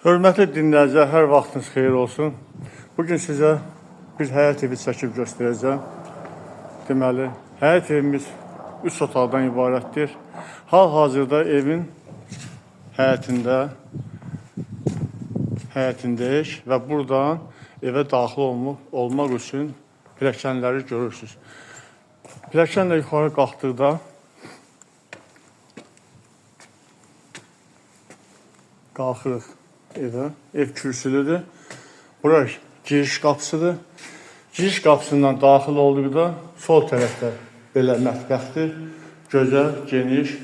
Hörmətli dinləyicilər, hər vaxtınız xeyir olsun. Bugün sizə bir həyət evi çəkib göstərəcəm. Deməli, həyət evimiz 3 otaqdan ibarətdir. Hal-hazırda evin həyətindəyik və buradan evə daxil olmaq üçün pilləkənləri görürsünüz. Pilləkənlə yuxarı qalxdıqda qalxırıq evə. Ev kürsülüdür. Bura giriş qapısıdır. Giriş qapısından daxil olduqda sol tərəfdə belə mətbəxdir. Gözəl, geniş.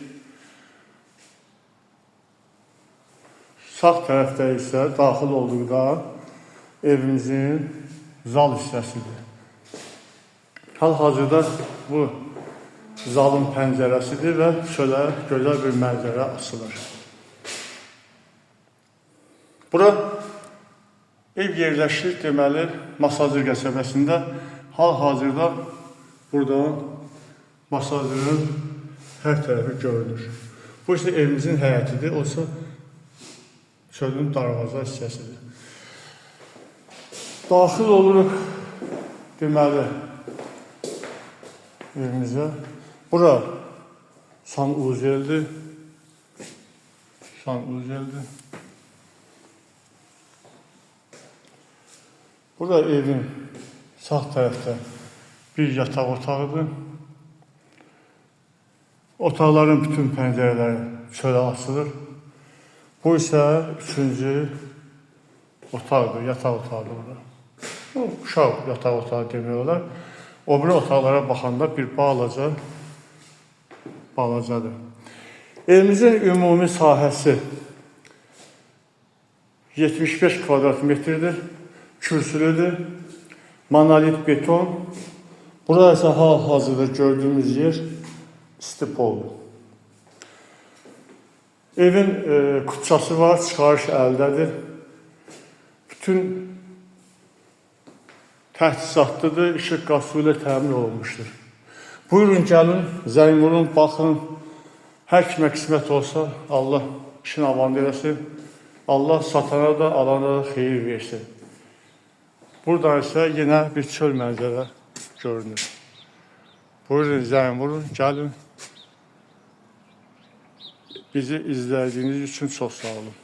Sağ tərəfdə isə daxil olduqda evimizin zal hissəsidir. Hal-hazırda bu zalın pəncərəsidir və çölə gözəl bir mənzərə açılır. Bura ev yerləşir, deməli, Masazır qəsəbəsində. Hal-hazırda buradan Masazırın hər tərəfi görünür. Bu isə evimizin həyətidir, o isə çölün darvaza hissəsidir. Daxil oluruq, deməli, evimizə. Bura sanuzeldir. Sanuzeldir. Burada evin sağ tərəfdə bir yataq otağıdır. Otaqların bütün pəncərələri çölə açılır. Bu isə üçüncü otaqdır, yataq otağıdır burada. Bu uşaq yataq otağı demək olar. O biri otaqlara baxanda bir balacadır. Evimizin ümumi sahəsi 75 kvadrat metrdir. Kürsülüdür. Monolit beton. Burada isə hal-hazırda gördüyümüz yer istipoldur. Evin kupçası var, çıxarış əldədir. Bütün təchizatlıdır, işıq qaz suyu ilə təmin olunmuşdur. Buyurun gəlin, zəng vurun, baxın. Hər kimə qismət olsa Allah işin avanı eləsin. Allah satana da, alana da xeyir versin. Buradan isə yenə bir çöl mənzərə görünür. Buyurun, zəng vurun, gəlin. Bizi izlədiyiniz üçün çox sağ olun.